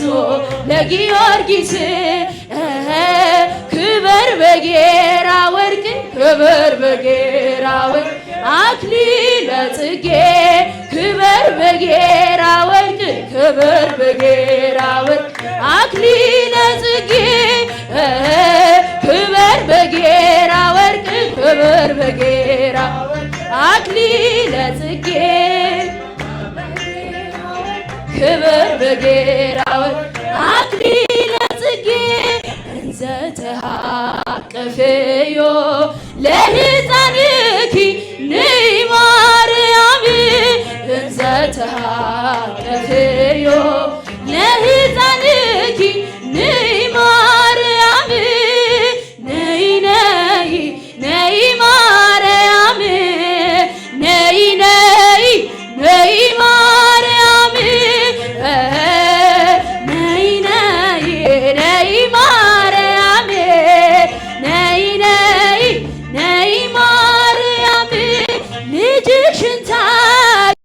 ረስኖ ለጊዮርጊስ። ክበር በጌራ ወርቅ፣ ክበር በጌራ ወርቅ አክሊለ ጽጌ፣ ክበር በጌራ ወርቅ፣ ክበር በጌራ ወርቅ አክሊለ ጽጌ፣ ክበር በጌራ ወርቅ፣ ክበር በጌራ አክሊለ ጽጌ፣ ክበር በጌራ ወርቅ አክሊለ ጽጌ። እንዘ ተሃቅፍዮ ለሕፃንኪ ንይ ማርያም፣ እንዘ ተሃ